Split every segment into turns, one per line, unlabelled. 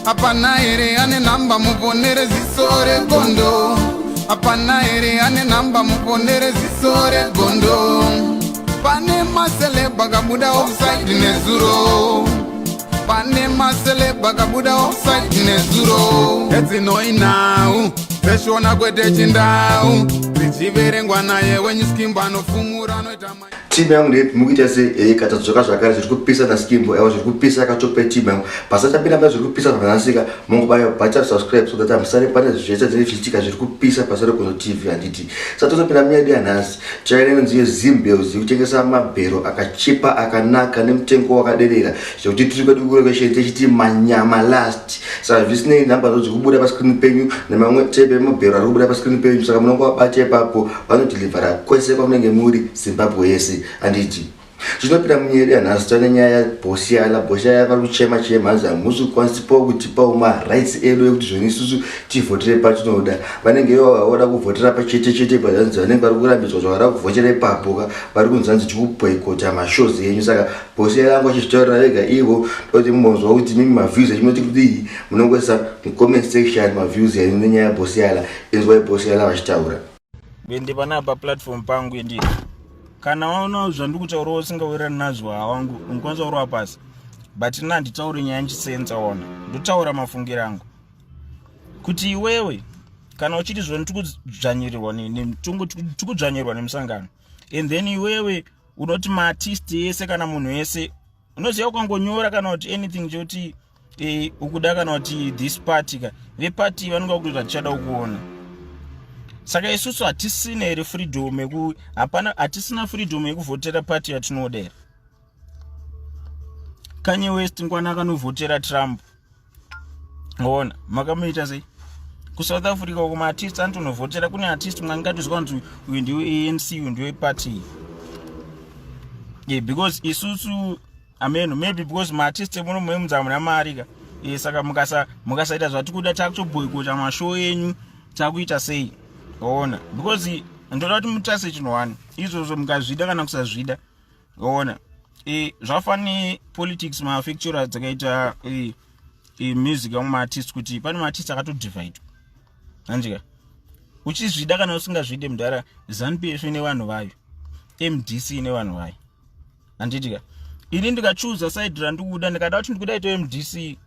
Hapana here ane nhamba muponere ziso regondo? Hapana here ane nhamba muponere ziso regondo? Pane maceleb akabuda offside nezuro. Pane maceleb akabuda offside nezuro. Edzinoi nhau dzeshona kwete chindau dzichiverengwa naye wenyuskimbo anofumura anoita.
Team yangu ndeipi mukuita sei? Katadzoka zvakare zviri kupisa naSkimbo. Aiwa, zviri kupisa akatope team yangu. Pasachapinda muna zviri kupisa zvakanasika, mungobaya button subscribe so that hamusare pane zvese zviri zvichiitika zviri kupisa pasare kuno TV handiti. Saka tozopinda munyaya yedu yanhasi. Chaina inonzi yeZimbales yekutengesa mabhero akachipa akanaka nemutengo wakaderera zvekuti tiri kwedu kurekesheni techiti manyama last. Saka zvisinei nhamba dzo dzikubuda pascreen penyu nemamwe type emabhero ari kubuda pascreen penyu, saka munongovabata ipapo, vanodhilivhara kwese kwamunenge muri Zimbabwe yese handiti. Zvinopinda munyaya yedu yanhasi, tane nyaya yaBhosiyala. Bhosiyala vari kuchema chema, hanzi hamusi kukwanisawo kutipawo marights edu ekuti zvoni isusu tivhotere patinoda. Vanenge ivo vada kuvhotera pachete chete, pazanzi vanenge vari kurambidzwa zvavada kuvhotera ipapo ka, vari kunzi hanzi tikuboycota mashows enyu. Saka Bhosiyala angu achizvitaurira vega ivo, toti mumbonzwa kuti mimi maviews achinoti kudii. Munongoisa mucomment section maviews enyu nenyaya yaBhosiyala. Inzwai Bhosiyala vachitaura.
Ende panapa platform pangu ende kana waona zvandikutaurawo usingawirirani nazvo, hawangu unokwanisa kurova pasi, but ina handitauri nyaya ndichisenza ona, ndotaura mafungiro angu kuti iwewe kana uchiti zvoni tikudzvanyirirwa nemusangano, and then iwewe unoti maartist ese kana munhu wese unoziva ukangonyora kana kuti anything chekuti ukuda kana kuti this party ka, veparty vanonga kutoti hatichada kukuona. Saka isusu hatisina here freedom yeku hapana, hatisina freedom yekuvhotera party yatinoda here? Kanye West ngwana akanovhotera Trump, ona makamuita sei kuSouth Africa uko? Maartist anotonovhotera, kune artist mwangatozwa kunzi uyu ndiwe ANC, uyu ndiwe party. Yeah, because isusu ameno maybe because maartist emuno muemudza hamuna mari ka, saka mukasaita zvatikuda takutoboycota mashow enyu, takuita sei? Ona, because ndoda kuti mutase chinhu one izvozvo, mukazvida kana kusazvida, ona, zvafane politics mafactura dzakaita music amwe maartist, kuti pane maartist akatodivide handika. Uchizvida kana usingazvide, mudhara, ZANU PF ine vanhu vayo, MDC ine vanhu vayo, handitika? Ini ndikachuza side randikuda, ndikada kuti ndikuda ito MDC,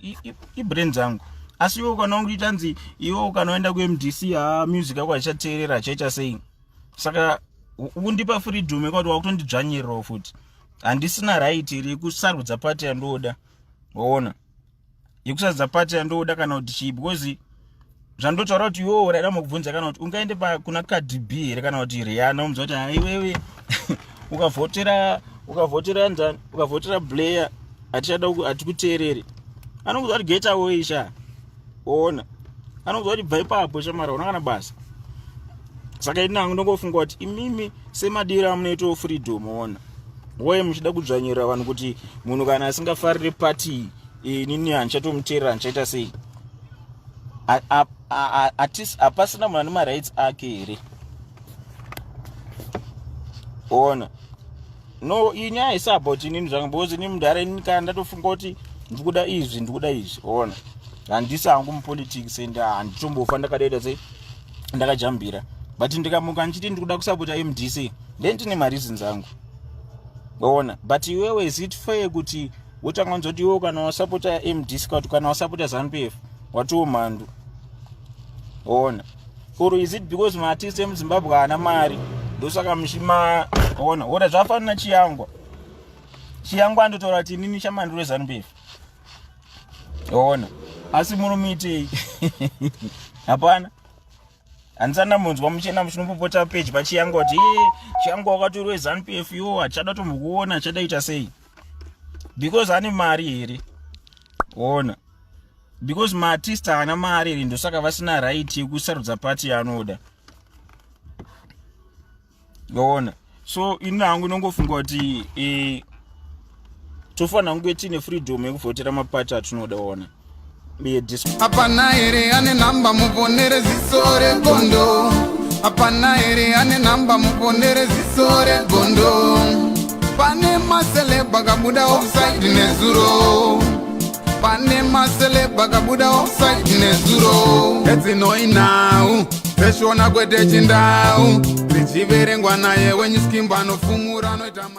ibrain dzangu. Asi iwe ukana wanguita nzi iwe ukanoenda kuMDC, ha, music yako haichateerera, hachaita sei. Saka ukundipa freedom yekuti wakutondidzvanyirirawo futi. Handisina right iri yekusarudza pati yandoda, waona, yekusarudza pati yandoda kana kuti chii? Because zvandotaura kuti iwewo raida mukubvunza kana kuti ungaende kuna Cardi B here kana kuti Rihanna, umudza kuti haiwewe ukavhotera nzani, ukavhotera Blair, hatichada, hatikuteereri. Anokuudza kuti get away sha, ona, anokuudza kuti bva ipapo shamara, una kana basa. Saka ini nangu ndongofunga kuti imimi semadiro amunoitawo freedom, ona, woye muchida kudzvanyirira vanhu kuti munhu kana asingafariri pati inini handichatomuteerera, handichaita sei. Hapasina munhu ane marights ake here? Ona, no, iyi nyaya isi about inini zvangu, because ini mudhara, inini kana ndatofunga kuti ndikuda izvi, ndikuda izvi, ona, handisi hangu mupolitics and handitombofa ndakadaita sei ndakajambira, but ndikamuka ndichiti ndikuda kusapota MDC, then tine mareasons angu, ona. But iwewe, is it fair kuti wotanga kunzoti iwewe kana wasapota MDC kana kuti kana wasapota ZANU PF watiwo mhandu, ona? Or is it because maartist emuZimbabwe haana mari, ndosaka muchima ona? Ora, zvafanana Chiyangwa. Chiyangwa andotaura kuti inini chamandiro weZANU PF, ona, asi munomuitei? Hapana. Handisana munzwa muchienda muchinopopota peji paChiyangwa kuti e Chiyangwa wakatori weZANU PF, iwo hatichada tombokuona, hatichada ita sei. Because ane mari here? Ona, because maartist haana mari here, ndosaka vasina right yekusarudza pati yaanoda? Ona, so ini hangu inongofunga kuti tofanira kunge tiine freedom yekuvhotera mapati atinoda, ona.
Hapana here ane nhamba muponere ziso regondo? Hapana here ane nhamba muponere ziso regondo? Pane maceleb akabuda offside nezuro. Pane maceleb akabuda offside nezuro. Edzinoi nhau dzeshona kwete chindau, dzichiverengwa naye wenyu Skimbo anofumura anoita.